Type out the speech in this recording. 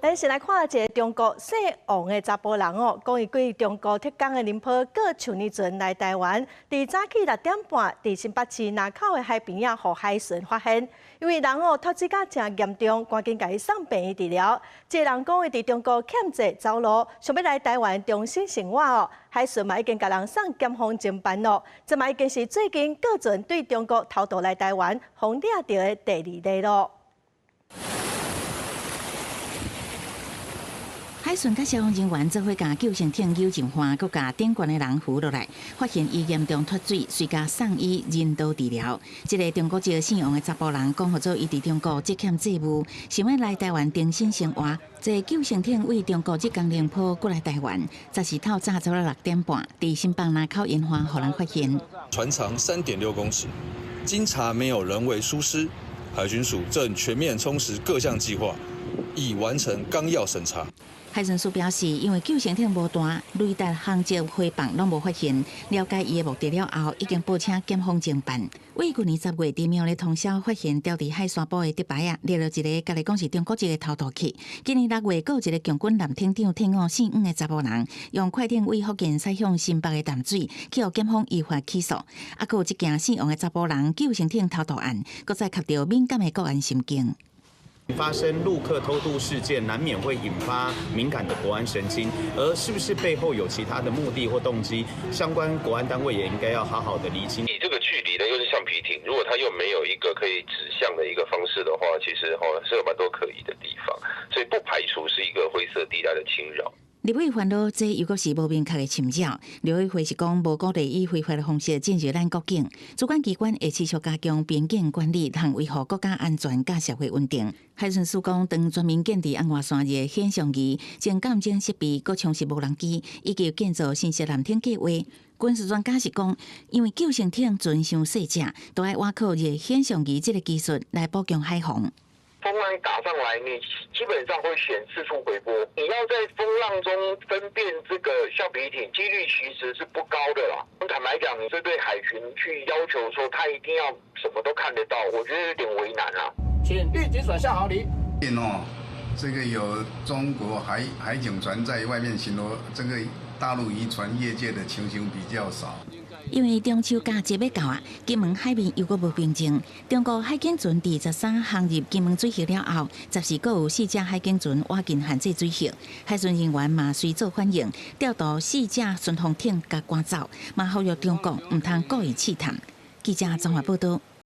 咱先來看一个中國姓王的查埔人哦，講伊對中國浙江的寧波過處女船來台灣，佇早起6點半，佇新北市林口的海邊仔，予海巡發現，因為人哦脫水甲誠嚴重，趕緊共伊送病院治療。這个人講伊佇中國欠債走路，想欲來台灣重新生活哦。海巡嘛已經共人送檢方偵辦咯。這嘛已經是最近過船對中國偷渡來台灣，予掠著的第二例咯。海巡佮消防人員做伙共救生艇搝上岸，閣共頂懸的人扶落來，發現伊嚴重脫水，隨共送醫人道治療。這个中國籍姓王的查埔人講，予做伊佇中國積欠債務，想欲來台灣重新生活。坐救生艇對中國浙江寧波過來台灣，十四透早早6點半，佇新北林口沿岸予人發現。船長3.6公尺，經查沒有人為疏失，海巡署正全面充實各項計劃，已完成綱要審查。海巡署表示，因為救生艇無彈，雷達航跡回放攏無發現，了解伊的目的了後，已經報請檢方偵辦。對舊年10月，佇苗栗通霄發現牢佇海沙埔的竹排仔，掠著一个，共你講是中國籍的偷渡客。今年6月，閣有一个共軍艦艇長退伍姓黃的查埔人，用快艇對福建駛向新北的淡水，去予檢方依法起訴。啊，閣有一件姓王的查埔人救生艇偷渡案，閣再磕著敏感的國安神經。發生陸客偷渡事件，難免會引發敏感的國安神經，而是不是背後有其他的目的或動機，相關國安單位也應該要好好的釐清。以這個距離呢，又是橡皮艇，如果它又沒有一個可以指向的一個方式的話，其實吼是有蠻多可疑的地方，所以不排除是一個灰色地帶的侵擾。立委煩惱，這猶閣是無明確的侵擾。陸委會是講無鼓勵以非法的方式進入咱國境，主管機關會持續加強邊境管理，通維護國家安全佮社會穩定。海巡署講，當全面建置紅外線熱顯像儀、偵監偵設備、閣充實無人機，以及建造新式艦艇計劃。軍事專家是講，因為救生艇船傷細隻，都愛倚靠熱顯像儀這个技術來補強海防。風浪打上來，你基本上會顯示出回波。你要在風浪中分辨這個橡皮艇，幾率其實是不高的啦。坦白講，你這對海巡去要求說他一定要什麼都看得到，我覺得有點為難啦。請立即轉向航離。哦，這個有中國海警船在外面巡邏，這個大陸漁船越界的情形比較少。因為中秋佳節欲到啊，金門海面猶閣無平靜。中國海警船佇13航入金門水域了後，14閣有四隻海警船倚近限制水域，海巡人員嘛隨做反應，調度四隻巡防艇共趕走，嘛呼籲中國毋通故意試探。記者綜合報導。